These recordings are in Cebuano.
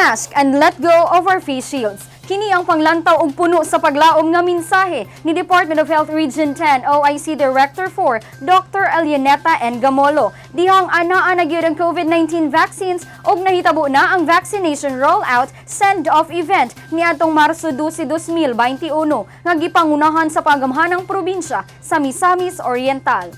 Mask and let go of our face shields. Kini ang panglantaw og puno sa paglaom nga mensahe ni Department of Health Region 10 OIC Director 4 Dr. Elianeta N. Gamolo. Dihang anaa na gyud ang COVID-19 vaccines ug nahitabo na ang vaccination rollout send-off event niadtong Marso 12, 2021 nga gipangunahan sa pagamhanang probinsya sa Misamis Oriental.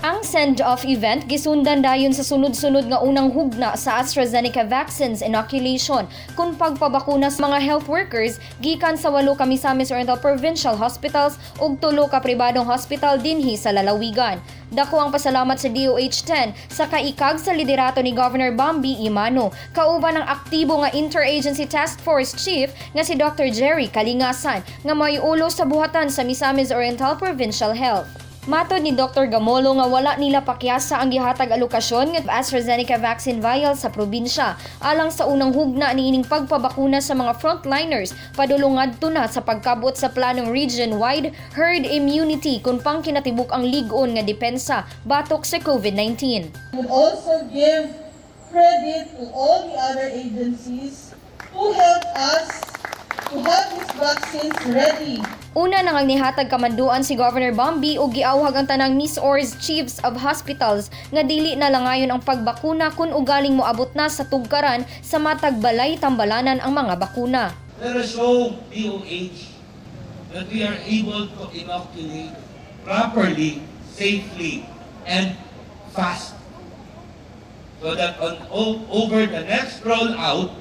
Ang send-off event gisundan dayon sa sunod-sunod nga unang hugna sa AstraZeneca vaccines inoculation kun pagpabakuna sa mga health workers gikan sa walo ka Misamis Oriental Provincial Hospitals ug tulo ka pribadong hospital dinhi sa lalawigan. Dako ang pasalamat sa DOH 10 sa kaikag sa liderato ni Governor Bambi Emano kauban ang aktibo nga Interagency Task Force Chief nga si Dr. Jerry Kalingasan nga may ulo sa buhatan sa Misamis Oriental Provincial Health. Matod ni Dr. Gamolo nga wala nila pakyasa ang gihatag alokasyon nga AstraZeneca vaccine vial sa probinsya alang sa unang hugna niining pagpabakuna sa mga frontliners padulong ngadto na sa pagkabot sa planong region-wide herd immunity kun pangkinatibuk ang lig-on nga depensa batok sa COVID-19. Would also give credit to all the other agencies who helped us to have these vaccines ready. Una na nga nihatag kamanduan si Governor Bambi ug giawhag ang tanang MisOrs chiefs of hospitals nga dili na langayon ang pagbakuna kun ugaling moabot na sa tugkaran sa matag balay tambalanan ang mga bakuna. Let us show DOH that we are able to inoculate properly, safely, and fast. So that over the next rollout,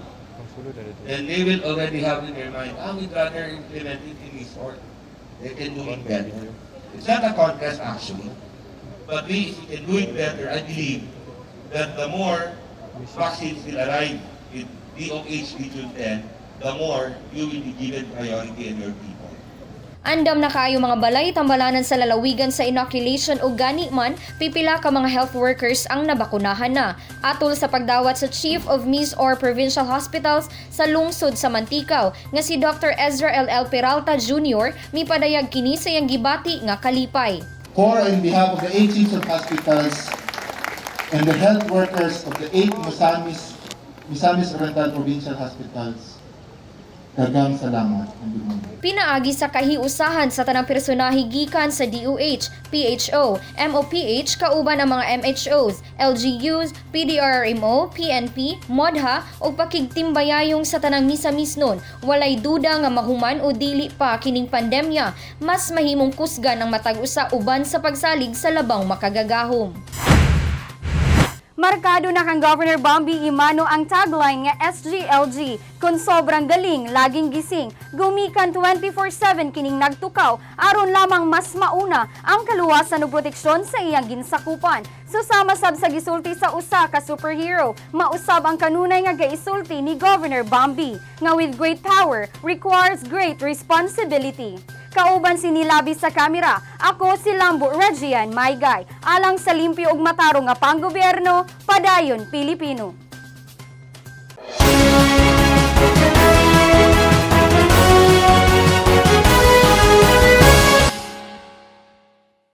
then they will already have in their mind, "Ah, we'd rather implement it in MisOr. They can do it better." It's not a contest, actually. But if we can do it better, I believe that the more vaccines will arrive in DOH Region 10, the more you will be given priority in your people. Andam na kaayo mga balay tambalanan sa lalawigan sa inoculation ug gani man pipila ka mga health workers ang nabakunahan na. Atol sa pagdawat sa Chief of MisOr Provincial Hospitals sa lungsod sa Manticao nga si Dr. Ezra L. L. Peralta Jr. mipadayag kini sa iyang gibati nga kalipay. For and behalf of the eight chiefs of hospitals and the health workers of the eight Misamis Oriental Provincial Hospitals, daghang salamat and good morning. Pinaagi sa kahiusahan sa tanang personahe gikan sa DOH, PHO, MOPH kauban ang mga MHOs, LGUs, PDRRMO, PNP, MODHA ug pakigtimbayayong sa tanang Misamisnon, walay duda nga mahuman o dili pa kining pandemya, mas mahimong kusgan ang matag usa uban sa pagsalig sa labang makagagahom. Markado na kang Governor Bambi Emano ang tagline nga SGLG, kung sobrang galing, laging gising. Gumikan 24/7 kining nagtukaw aron lamang mas mauna ang kaluwasan ug proteksyon sa iyang ginsakupan. Susama sab sa gisulti sa usa ka superhero, mausab ang kanunay nga gaisulti ni Governor Bambi nga with great power requires great responsibility. Kauban si Nilabi sa kamera, ako si Lambo Regian Maygay. Alang sa limpyo ug matarong nga panggobyerno, padayon, Pilipino.